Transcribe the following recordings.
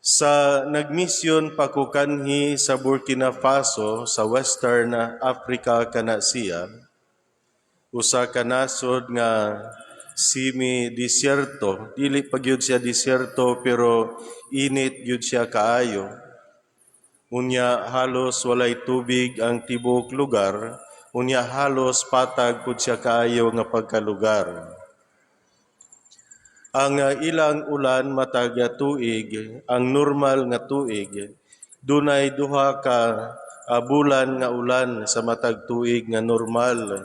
Sa nagmisyon pa ko kanhi sa Burkina Faso, sa Western Africa kana siya, usa ka nasod nga semi disyerto, dili pa gyud siya disyerto pero init gyud siya kaayo. Unya halos walay tubig ang tibuok lugar, unya halos patag pud siya kaayo nga pagkalugar. Ang ilang ulan matag tuig, ang normal nga tuig, dunay 2 ka bulan nga ulan sa matag tuig nga normal.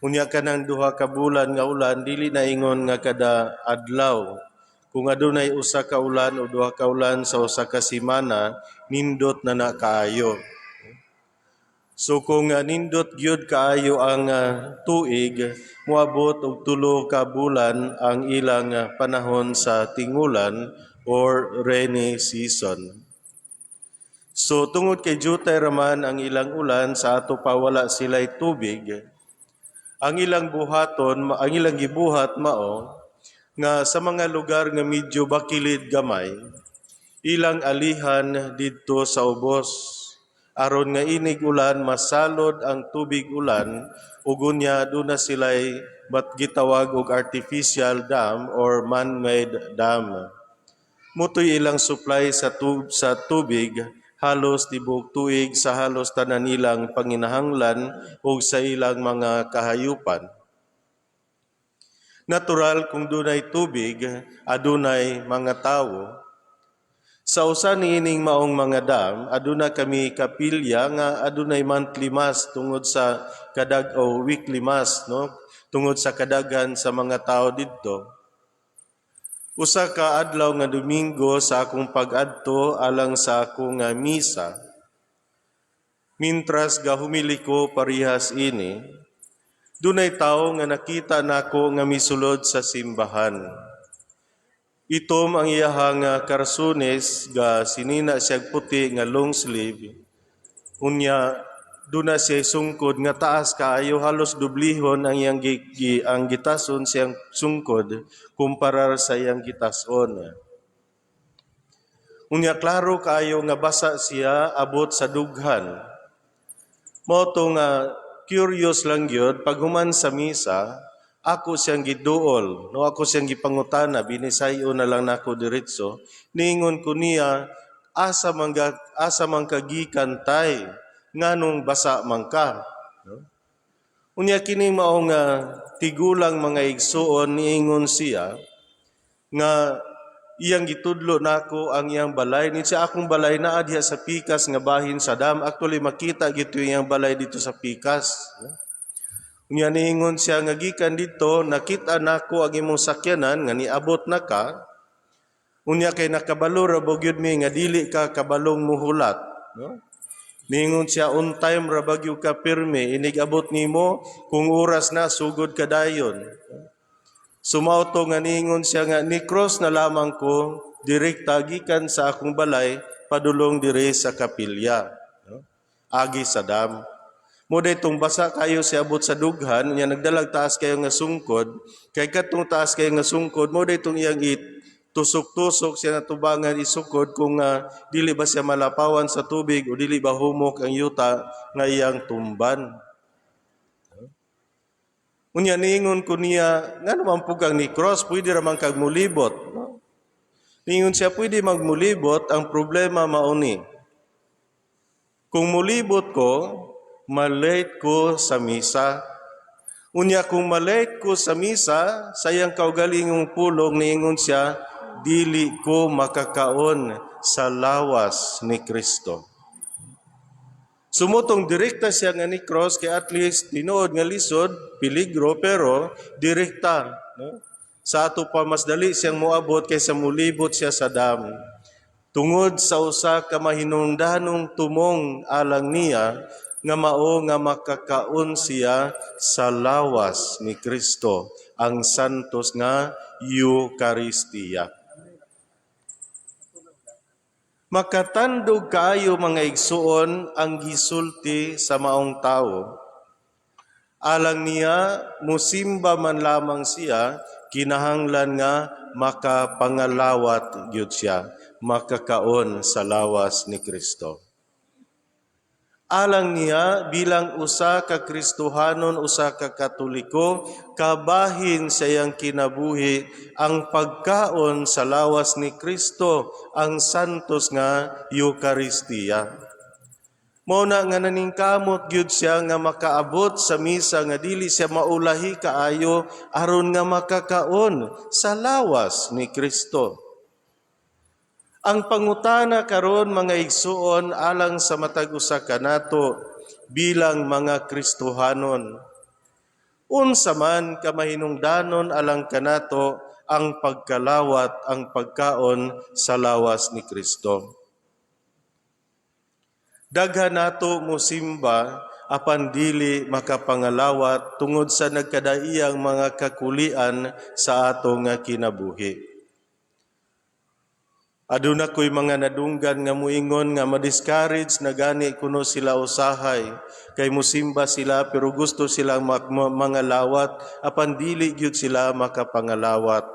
Unya kanang 2 ka bulan nga ulan, dili na ingon nga kada adlaw. Kung adunay 1 ka ulan o 2 ka ulan sa 1 ka semana, nindot na na kaayo. So kung nindot gyud kaayo ang tuig, moabot og 3 ka bulan ang ilang panahon sa tingulan or rainy season. So tungod kay jutay raman ang ilang ulan, sa ato pa wala sila'y tubig, ang ilang buhaton, ang ilang gibuhat mao nga sa mga lugar nga medyo bakilid gamay, ilang alihan didto sa ubos aron nga inig ulan masalod ang tubig ulan ug unya duna sila'y bat gitawag og artificial dam or man-made dam. Mao to'y ilang supply sa tubig halos tibuok tuig sa halos tanan nilang panginahanglan ug sa ilang mga kahayupan. Natural, kung dunay tubig, adunay mga tawo. Sa usa niining maong mga dam, aduna kami kapilya nga adunay monthly mass tungod sa kadag o weekly mass, no, tungod sa kadaghan sa mga tao didto. Usa ka adlaw nga Domingo, sa akong pag-adto alang sa akong nga misa, mintras gahumili ko parihas ini, dunay tawo nga nakita nako nga misulod sa simbahan. Itom ang iyahang karsunes, ga sinina siya puti nga long sleeve. Unya duna siya sungkod nga taas kaayo, halos dublihon ang iyang ang gitason siyang sungkod kumpara sa iyang gitason. Unya klaro kaayo nga basa siya abot sa dughan. Mao to nga curious lang gyud, paghuman sa misa, ako siyang giduol, no, ako siyang gipangutana, binisayo na lang nako diretso. Niingon ko niya, "Asa man ka gikan, tay? Nganong basa man ka?" No? Unya kini mao nga tigulang, mga igsuon, niingon siya nga iyang gitudlo nako ang iyang balay. Ni siya, "Akong balay naa diha sa pikas nga bahin sa dam." Actually, makita gito iyang balay dito sa pikas. Unya niingon siya nga, "Gikan dito, nakita nako ang imong sakyanan nga niabot na ka. Unya kay nakabalo ra ba gyud mi nga dili ka kabalong muhulat," no? Niingon siya, "On time ra ba gyud ka pirmi, inig abot nimo kung oras na, sugod ka dayon." So mao to nga niingon siya nga, "Ni-cross na lamang ko direkta gikan sa akong balay padulong dire sa kapilya, no, agi sa dam. Mao itong basa kayo siya abot sa dughan, nya nagdalag taas kayo nga sungkod, kay katong taas kayo nga sungkod, mao itong iyang it tusok-tusok siya nga tubangan isukod kung dili ba siya malapawan sa tubig o dili ba humok ang yuta nga iyang tumban." Unya niingon ko niya, "Ngano man pud kang ni cross, pwede ra man kag mulibot," no? Niingon siya, "Pwede magmulibot, ang problema mauni. Kung mulibot ko, malate ko sa misa. Unya kung malate ko sa misa," sa iyang kaugalingong pulong, niingon siya, "dili ko makakaon sa lawas ni Kristo." So mao tong direkta siya nga ni cross kay at least tinuod nga lisod, peligro, pero direkta, no? Sa ato pa mas dali siyang moabot kaysa mulibot siya sa dam. Tungod sa usa ka mahinungdanong tumong alang niya nga mao nga makakaon siya sa lawas ni Kristo, ang santos nga Eukaristiya. Makatandog kaayo, mga igsuon, ang gisulti sa maong tawo. Alang niya, musimba man lamang siya, kinahanglan nga makapangalawat gyud siya, makakaon sa lawas ni Kristo. Alang niya bilang usa ka Kristohanon, usa ka Katoliko, kabahin sa iyang kinabuhi ang pagkaon sa lawas ni Kristo, ang santos nga Eukaristiya. Mao na nga naningkamot gyud siya nga makaabot sa misa nga dili siya maulahi kaayo aron nga makakaon sa lawas ni Kristo. Ang pangutana karon, mga igsuon, alang sa matag usa kanato bilang mga Kristohanon. Unsa man kamahinungdanon alang kanato ang pagkalawat, ang pagkaon sa lawas ni Kristo? Daghan nato musimba apan dili makapangalawat tungod sa nagkadaiyang mga kakulian sa ato nga kinabuhi. Aduna ko'y mga nadunggan nga muingon nga ma-discourage na gani kuno sila usahay kay musimba sila pero gusto silang mangalawat apan dili gyud sila makapangalawat.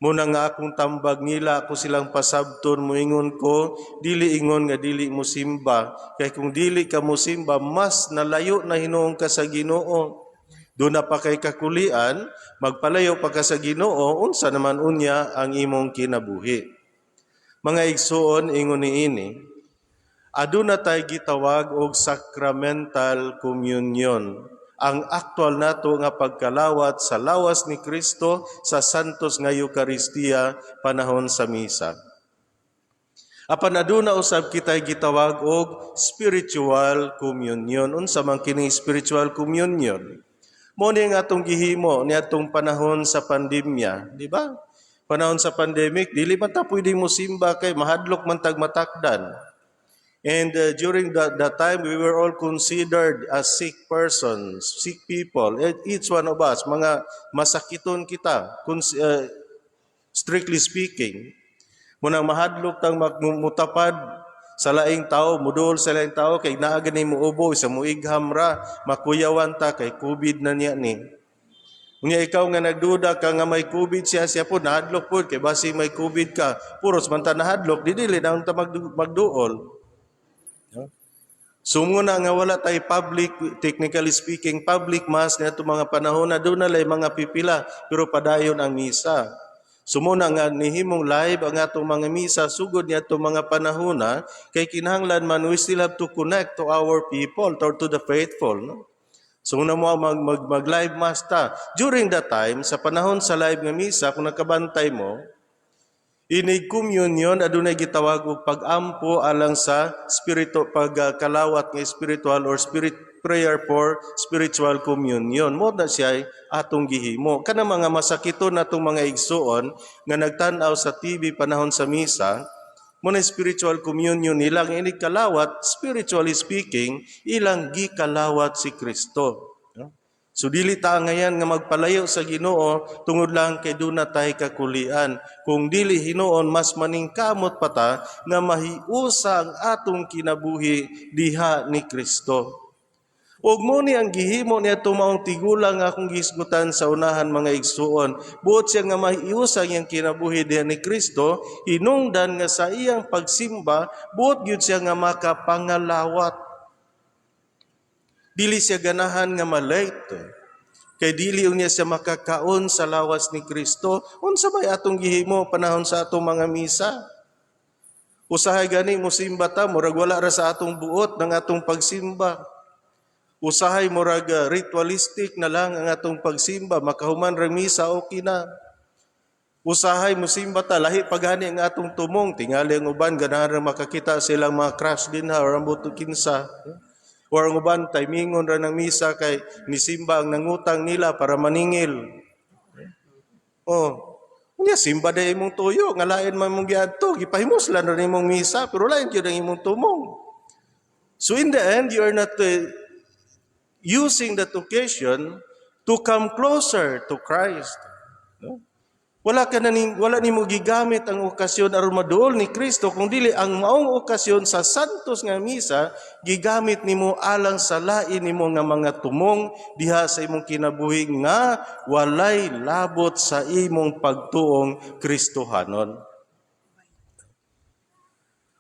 Muna nga akong tambag nila, ako silang pasabton, muingon ko, dili ingon nga dili mo simba, kay kung dili ka mosimba, mas nalayo na hinuon ka sa Ginoo. Duna pa kay kakulian, magpalayo pa ka sa Ginoo, unsa naman unya ang imong kinabuhi? Mga igsuon, ingon niini, aduna tay gitawag og sacramental communion. Ang aktual nato nga pagkalawat sa lawas ni Kristo sa santos nga Eukaristiya panahon sa misa. Apan aduna usab kitay gitawag og spiritual communion. Unsa man kini spiritual communion? Mo ni ang atong gihimo niadtong panahon sa pandemya, di ba? Panahon sa pandemic, dili man ta pwede mo simba kay mahadlok man tag matakdan. And during that time, we were all considered as sick persons, sick people. And each one of us, mga masakiton kita, strictly speaking. Munang mahadlok tang mutapad sa laing tao, mudol sa laing tao, kay naa gani mo ubo, sa muigham ra, makuyawan ta kay COVID na niya ni. Unya ikaw nga nagduda ka nga may COVID siya, siya po nahadlok po, kay basi may COVID ka, puros man ta nahadlok, di dili na ta magduol. So muna nga wala tay public, technically speaking, public mass niadto mga panahon na duna lay mga pipila, pero padayon ang misa. So muna nga nihimong live ang atong mga misa sugod niadto mga panahon na kay kinahanglan man we still have to connect to our people or to the faithful. No? So una mo mag live mass ta. During that time, sa panahon sa live nga misa, kung nakabantay mo, inig communion adunay gitawag og pag-ampo alang sa spirito, pagkalawat nga spiritual or spirit prayer for spiritual communion. Mo na siya atong gihimo. Kana mga masakiton natong mga igsuon nga nagtan-aw sa TV panahon sa misa, mo na spiritual communion nilang inig kalawat, spiritually speaking, ilang gikalawat si Kristo. No? So dili ta ngayan nga magpalayo sa Ginoo tungod lang kay duna tay kakulian. Kung dili hinuon, mas maningkamot pa ta nga mahiusa ang atong kinabuhi diha ni Kristo. Ug mo ni ang gihimo niya maong tigulang nga akong gihisgutan sa unahan, mga igsuon. Buot siya nga mahiusa ang iyang kinabuhi diha ni Kristo, hinungdan nga sa iyang pagsimba, buot gyud siya nga makapangalawat. Dili siya ganahan nga ma-late. Kay dili unya siya makakaon sa lawas ni Kristo. Unsa may atong gihimo panahon sa atong mga misa? Usahay gani musimba ta, murag wala ra sa atong buot ng atong pagsimba. Usahay murag ritualistic na lang ang atong pagsimba, makahuman ra misa, okay na. Usahay musimba ta, lahi pagani ang atong tumong, tingali ang uban ganahan ra makakita silang mga crush dinha or ambot kinsa. Or ang uban timingon ra ng misa kay nisimba ang nangutang nila para maningil. Oh, unya simba day imong tuyo, nga lain man imong giadto, gipahimuslan ra nimong misa, pero lain gyud ang imong tumong. So in the end, you are not using that occasion to come closer to Christ. No? Wala ka na ning, wala nimo gigamit ang okasyon aron maduol ni Kristo kung dili ang maong okasyon sa santos nga misa gigamit nimo alang sa lain nimo nga mga tumong diha sa imong kinabuhi nga walay labot sa imong pagtuong Kristohanon.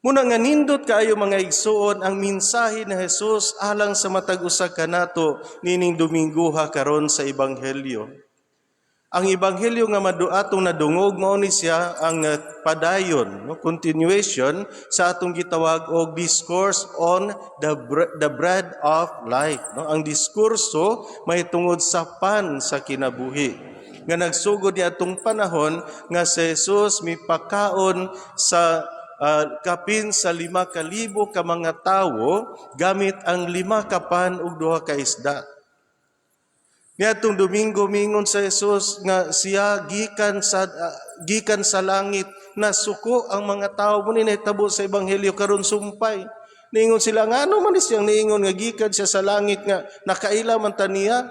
Muna nga nindot kaayo, mga igsuon, ang mensahe ni Jesus alang sa matag usa kanato nining Domingguha karon sa Ebanghelyo. Ang Ebanghelyo nga atong nadungog, mao ni siya ang padayon, no, continuation sa atong gitawag og discourse on the bread of life, no? Ang diskurso mahitungod sa pan sa kinabuhi nga nagsugod ni atong panahon nga si Jesus mipakaon sa kapin sa 5,000 ka mga tawo gamit ang lima ka pan ug duha ka isda. Niadtong Domingo, mingon sa Jesus nga siya gikan sa langit. Nasuko ang mga tao. Mo ni nahitabo sa Ebanghelyo karon sumpay. Niingon sila, "Ngano man ni siyang niingon nga gikan siya sa langit nga nakaila man ta niya?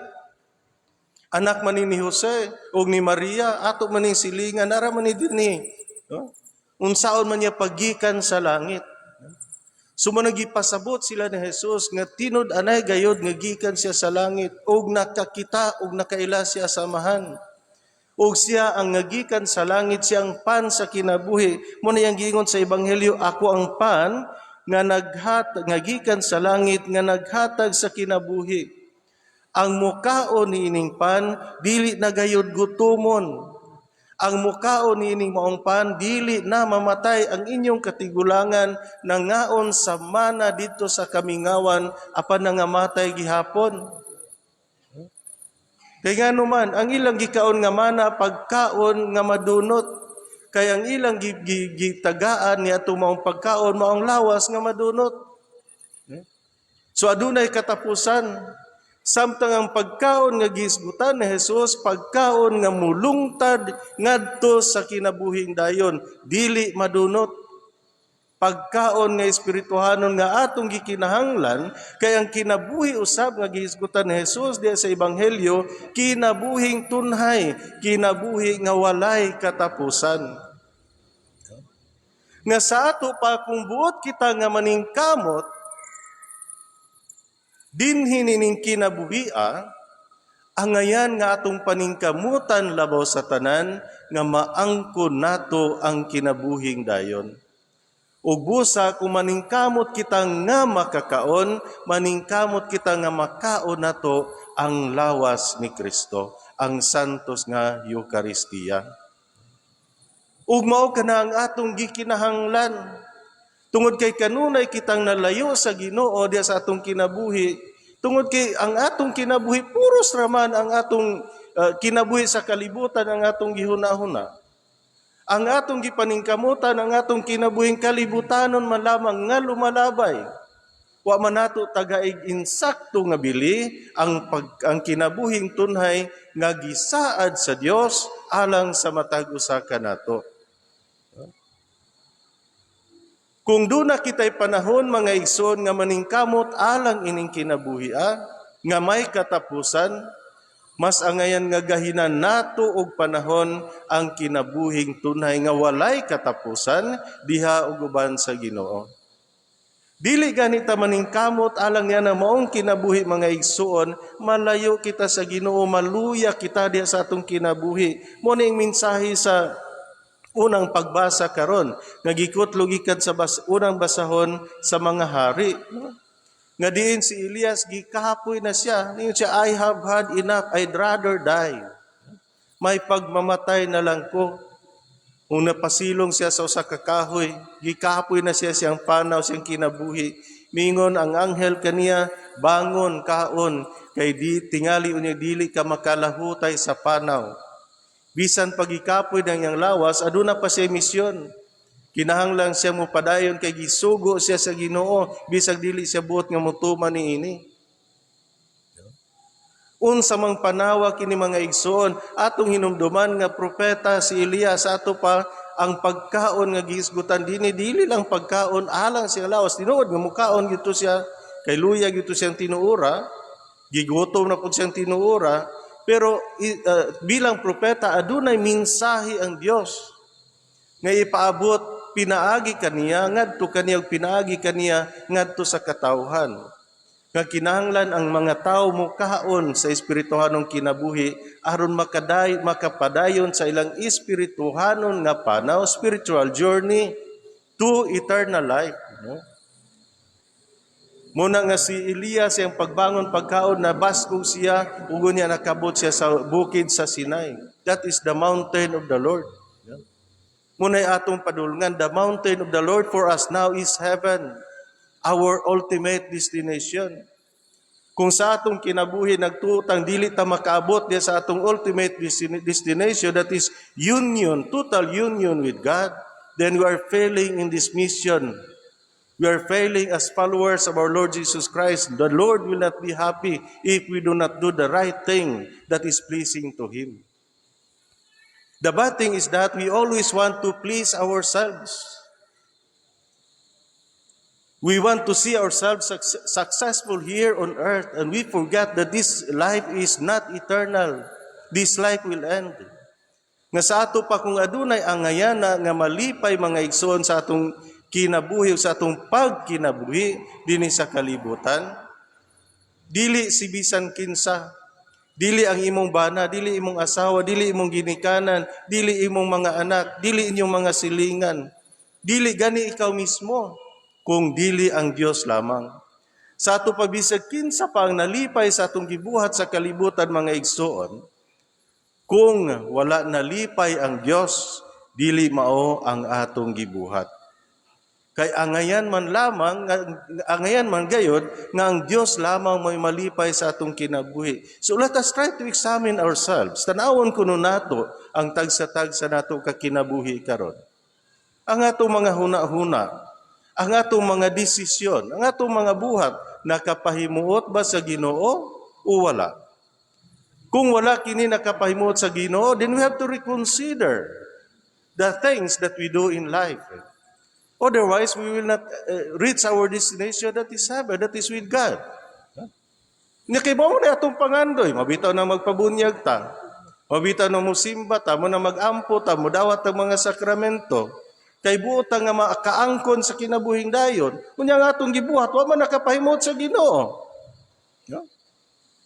Anak man ni Jose ug ni Maria, ato man ning silingan, ara man ni dinhi, no? Unsaon man niya paggikan sa langit?" So mo nagipasabot sila ni Jesus nga tinud anay gayod nga gikan siya sa langit ug nakakita ug nakaila siya sa Amahan. Ug siya ang ngagikan sa langit, siya ang pan sa kinabuhi. Mo na iyang giingon sa Ebanghelyo, "Ako ang pan nga naghatag nga gikan sa langit nga naghatag sa kinabuhi. Ang mukaon niining pan dili na gayod gutumon. Ang mukaon niining maong pan dili na mamatay. Ang inyong katigulangan nangaon sa mana didto sa kamingawan apan nangamatay gihapon." Kay ngano man, ang ilang gikaon nga mana, pagkaon nga madunot. Kay ang ilang gitagaan ni atong maong pagkaon, maong lawas nga madunot. So adunay katapusan. Samtang ang pagkaon nga gihisgutan ni Jesus, pagkaon nga mulungtad ngadto sa kinabuhing dayon, dili madunot. Pagkaon nga espirituhanon nga atong gikinahanglan, kay ang kinabuhi usab nga gihisgutan ni Jesus diya sa Ebanghelyo, kinabuhing tunhay, kinabuhi nga walay katapusan. Nga sa ato pa, kung buot kita nga maningkamot dinhi nining kinabuhia, angayan nga atong paningkamutan labaw sa tanan nga maangkon nato ang kinabuhing dayon. Ug busa kung maningkamot kita nga makakaon, maningkamot kita nga makaon nato ang lawas ni Kristo, ang santos nga Eukaristiya. Ug mao kana ang atong gikinahanglan. Tungod kay kanunay kitang nalayo sa Ginoo diya sa atong kinabuhi, tungod kay ang atong kinabuhi puros raman ang atong kinabuhi sa kalibutan ang atong gihuna-huna. Ang atong gipaningkamutan ang atong kinabuhing kalibutanon man lamang nga lumalabay. Wa man nato tagaig insakto nga bili ang kinabuhing tunhay nga gisaad sa Dios alang sa matag usa kanato. Kung duna kita'y panahon, mga igsoon, nga maningkamot alang ining kinabuhi nga may katapusan, mas angayan nga gahinan nato og panahon ang kinabuhing tunhay nga walay katapusan diha ug uban sa Ginoo. Dili gani ta maningkamot alang niya na maong kinabuhi, mga igsuon, malayo kita sa Ginoo, maluya kita diha sa atong kinabuhi. Mo ni ang mensahe sa unang pagbasa karon nga gikutlo gikan sa unang basahon sa Mga Hari, no? Nga diin si Elias gikapoy na siya. Ningon siya, "I have had enough, I'd rather die. May pagmamatay na lang ko." Kung napasilong siya sa usa ka kahoy, gikapoy na siya siyang panaw, siyang kinabuhi. Mingon ang anghel kaniya, "Bangon, kaon, kay di tingali unya dili ka makalahutay sa panaw." Bisan pagikapoy ng iyang lawas, aduna pa siya misyon. Kinahanglan siya mo padayon kay gisugo siya sa Ginoo bisag dili siya buot nga motuman niini. Unsa mang panawa kini, mga igsoon, atong hinumduman nga propeta si Elias. Ato pa, ang pagkaon nga gihisgutan dinhi dili lang pagkaon alang siyang lawas. Tinuod nga mukaon gyud siya kay luya gyud siyang tinuora, gigutom na pud siyang tinuora. Pero bilang propeta, adunay mensahe ang Dios nga ipaabot pinaagi kaniya ngadto kaniya ug pinaagi kaniya ngadto sa katawhan. Nga kinahanglan ang mga tawo mokaon sa espirituhanong kinabuhi aron makapadayon sa ilang espirituhanon nga panaw, spiritual journey to eternal life, no? Muna nga si Elias, iyang pagbangon pagkaon, nabaskog siya ug unya nakabot siya sa bukid sa Sinai. That is the mountain of the Lord. Yeah. Muna'y atong padulngan, the mountain of the Lord for us now is heaven, our ultimate destination. Kung sa atong kinabuhi nagtuo tang dili ta makaabot diya sa atong ultimate destination, that is union, total union with God, then we are failing in this mission. We are failing as followers of our Lord Jesus Christ. The Lord will not be happy if we do not do the right thing that is pleasing to Him. The bad thing is that we always want to please ourselves. We want to see ourselves successful here on earth, and we forget that this life is not eternal. This life will end. Nga sa ato pa kung adunay angayana nga malipay, mga igsoon, sa atong kinabuhi o sa atong pagkinabuhi dinhi sa kalibutan, dili si bisan kinsa, dili ang imong bana, dili imong asawa, dili imong ginikanan, dili imong mga anak, dili inyong mga silingan, dili gani ikaw mismo, kung dili ang Dios lamang. Sa ato pa, bisag kinsa pa ang nalipay sa atong gibuhat sa kalibutan, mga igsoon, kung wala nalipay ang Dios, dili mao ang atong gibuhat. Kay angayan man lamang, angayan man gayod nga ang Dios lamang may malipay sa atong kinabuhi. So let us try to examine ourselves. Tanawon kuno nato ang tagsa-tagsa nato ka kinabuhi karon. Ang atong mga huna-huna, ang atong mga desisyon, ang atong mga buhat, nakapahimuot ba sa Ginoo o wala? Kung wala kini nakapahimuot sa Ginoo, then we have to reconsider the things that we do in life. Otherwise, we will not reach our destination, that is heaven, that is with God. Nya kay mao na atong pangandoy, mabitaw na magpabunyag ta. Mabitaw na musimba ta, mo na magampo ta, mo dawat ang mga sakramento. Kay buot nga makaangkon sa kinabuhing dayon. Unya nga atong gibuhat, wa man nakapahimuot sa Ginoo. No?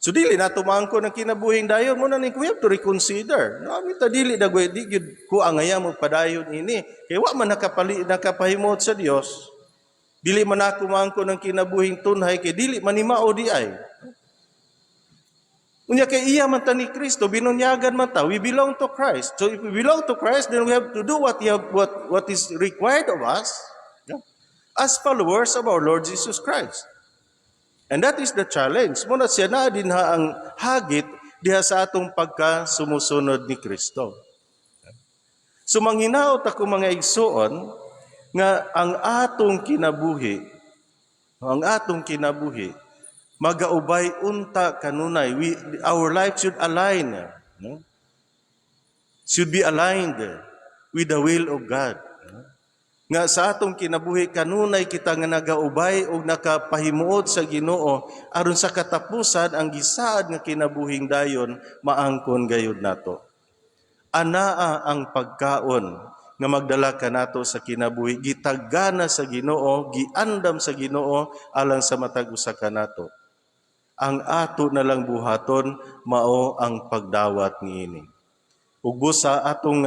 So dili nato maangkon ang kinabuhing dayon. Mo na ni we have to reconsider. No, ami ta dili na di gyud ko angaya mo padayon ini. Kay wa man nakapahimuot sa Dios. Dili man ako maangkon ang kinabuhing tunhay kay dili man ni mao di ay. Unya kay iya man ta ni Kristo, binunyagan man ta, we belong to Christ. So if we belong to Christ, then we have to do what he have, what is required of us, yeah, as followers of our Lord Jesus Christ. And that is the challenge. Muna siya na din ha ang hagit diha sa atong pagka sumusunod ni Kristo. So manghinaot ako, mga igsoon, nga ang atong kinabuhi magaubay unta kanunay. Our life should align, no? Should be aligned with the will of God. No? Nga sa atong kinabuhi kanunay kita nga nagaubay og nakapahimuot sa Ginoo aron sa katapusan ang gisaad nga kinabuhing dayon maangkon gayud nato. Anaa ang pagkaon nga magdala kanato sa kinabuhi, gitagana sa Ginoo, giandam sa Ginoo alang sa matag usa kanato. Ang ato na lang buhaton mao ang pagdawat niini. Ug busa atong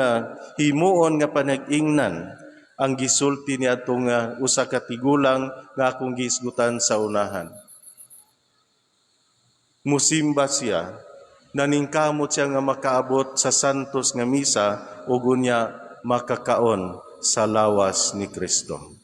himuon nga panag-ingnan ang gisulti ni atong usa ka tigulang nga akong gihisgutan sa unahan. Musimba siya, naningkamot siya nga makaabot sa santos nga misa ug unya makakaon sa lawas ni Kristo.